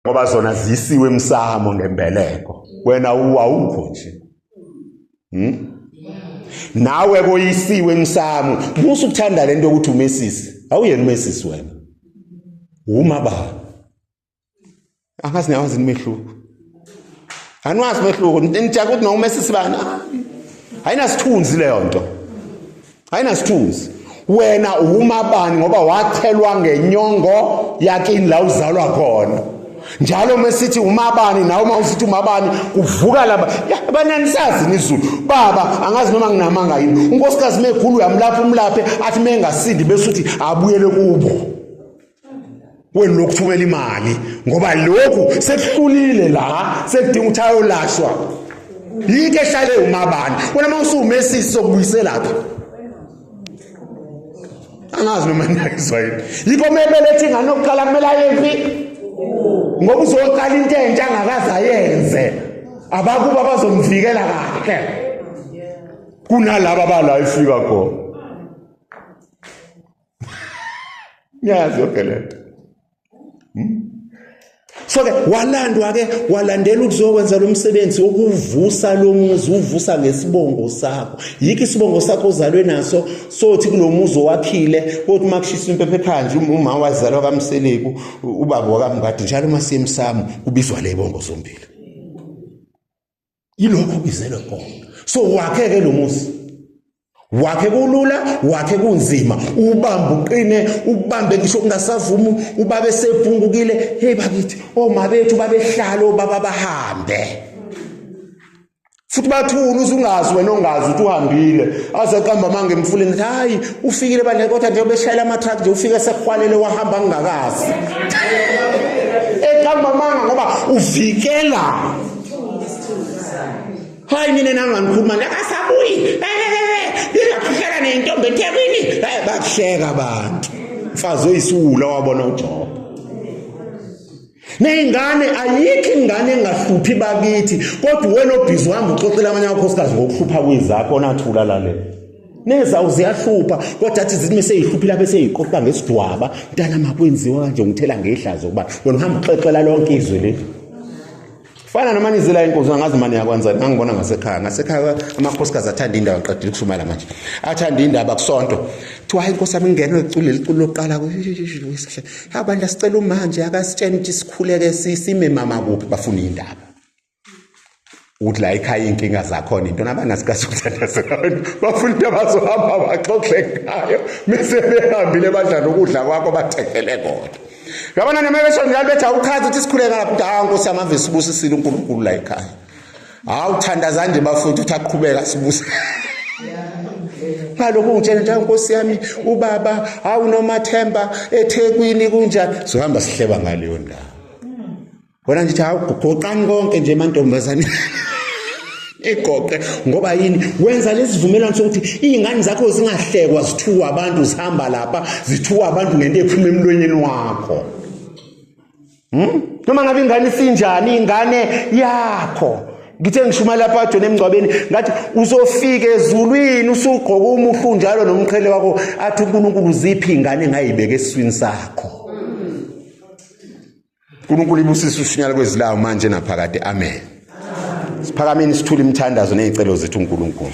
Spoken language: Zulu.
Ngoba zona zisiwe emsamo ngembeleko, wena awukho nje. Nawe koyisiwe emsamo, musa ukuthanda lento yokuthi umesisi. Awuyena umesisi wena, umabani. Angazi niyawazi imehluko? Aniwazi umehluko? Nijaka ukuthi noma umesisi bani, ayinasithunzi leyo nto, ayinasithunzi. Wena umabani ngoba wathelwa ngenyongo yakini la uzalwa khona. Njalo mesithi umabani, nawe uma usithi umabani kuvuka laba bananisazi nizulu baba. Angazi noma nginamanga yini. Unkosikazi mekhulu uyamlapha, umlaphe, athi mengasindi bese uthi abuyele kubo. Wena lokuthumela imali ngoba lokhu sekuhlulile la, sekudinga ukuthi ayolashwa. Yinto ehlale umabani. Wena uma usuwumesisi sokubuyiselaphi? Angazi noma niyayizwa yini. Yikho mebeletha ingane yokuqala kumele ayephi, ngoba uzoqala into entsha angakaze ayenze. Abakuba bazomvikela kahle kunalaba abala ifika khona. Ngiyazi yonke lento. So ke walandwa ke, walandela ukuzokwenza lo msebenzi wokuvusa lo muzi, uvusa ngesibongo sakho. Yikho isibongo sakho ozalwe naso sothi kulo muzi owakhile. Kodwa uma kushisa impepho ekhaya nje, uma wazalwa kaMseleku, ubaba wakaMngadi, njalo uma siye emsamo kubizwa le bongo zombili. Yilokho obizelwe khona. So wakhe ke lo muzi wakhe, kulula wakhe, kunzima, ubambe uqine, ubambe ngisho kungasavumi. Ubabe sephungukile. Hey bakithi, oma bethu babehlala, obaba bahambe futhi bathula, usungazi wena, ongazi ukuthi uhambile, aze qamba manga emfuleni, hayi ufikile bandla, kodwa nje ubeshayela ama-truck nje, ufike sekuhwalele, wahamba ngingakazi. Eqamba manga ngoba uvikela. Hayi nina nanganikhuluma, akasabuyi, ingakuhleka neyintombi eThekwini, bakuhleka abantu. Mfazi oyisiwula wabona uJob ney'ngane. Ayikho ingane engahluphi bakithi, kodwa wena obhizi uhamba uxoxela amanye amakhosikazi ngokuhlupha kwezakho. Onathula lalela, nezawo ziyahlupha, kodwa athi zithi meseyihluphile abe seyiqoqa ngesidwaba. Mntana, makwenziwa kanje ngithela ngehlazo, kuba wena uhamba uxexela lonke izwe leli. Fana noma nizila inkonzo, angazi mani yakwenza. Ngangibona ngasekhaya, ngasekhaya amakhosikazi athanda indaba. Qedile ukushumayela manje, athanda indaba kusonto. Kuthiwa hayi inkosi yami, ingenwe icule liculo lokuqala, abantu asicela umanje akasitshena ukuthi sikhuleke sime mama kuphi. Bafuna indaba ukuthi la ekhaya iy'nkinga zakhona into nabanasikhathi ukuthandazela abantu, bafuna into abazohamba baxoxe ngayo bese behambile, badla nokudla kwakho, bathengele kona. Yabona noma besho njalo bethi awuchazi ukuthi sikhuleka lapho, ukuthi hawu Nkosi yami, ave sibusisile uNkulunkulu la ekhaya. Hawu thandaza nje bafowethu ukuthi aqhubeka sibuse. Ngalokhu ungitshela nje, Nkosi yami, ubaba hawu nomathemba eThekwini kunjani. Sohamba sihleba ngaleyo ndawo. Wena nje hawu goqani konke nje mantombazane. Igoqe ngoba yini? Wenza lesivumelwano sokuthi iy'ngane zakho zingahlekwa, zithukwa abantu, zihamba lapha zithukwa abantu ngento ephuma emlonyeni wakho. Noma ngabe ingane isinjani, ingane yakho. Ngithe ngishuma lapha ajona emngcwabeni, ngathi uzofika ezulwini usugqoka umuhlu njalo nomqhele wakho, athi uNkulunkulu ziphi ingane engayibeka esiswini sakho. uNkulunkulu ibusise ushunyala kwezilawo manje naphakade. Amen. Siphakameni sithule imithandazo nezicelo zethu uNkulunkulu.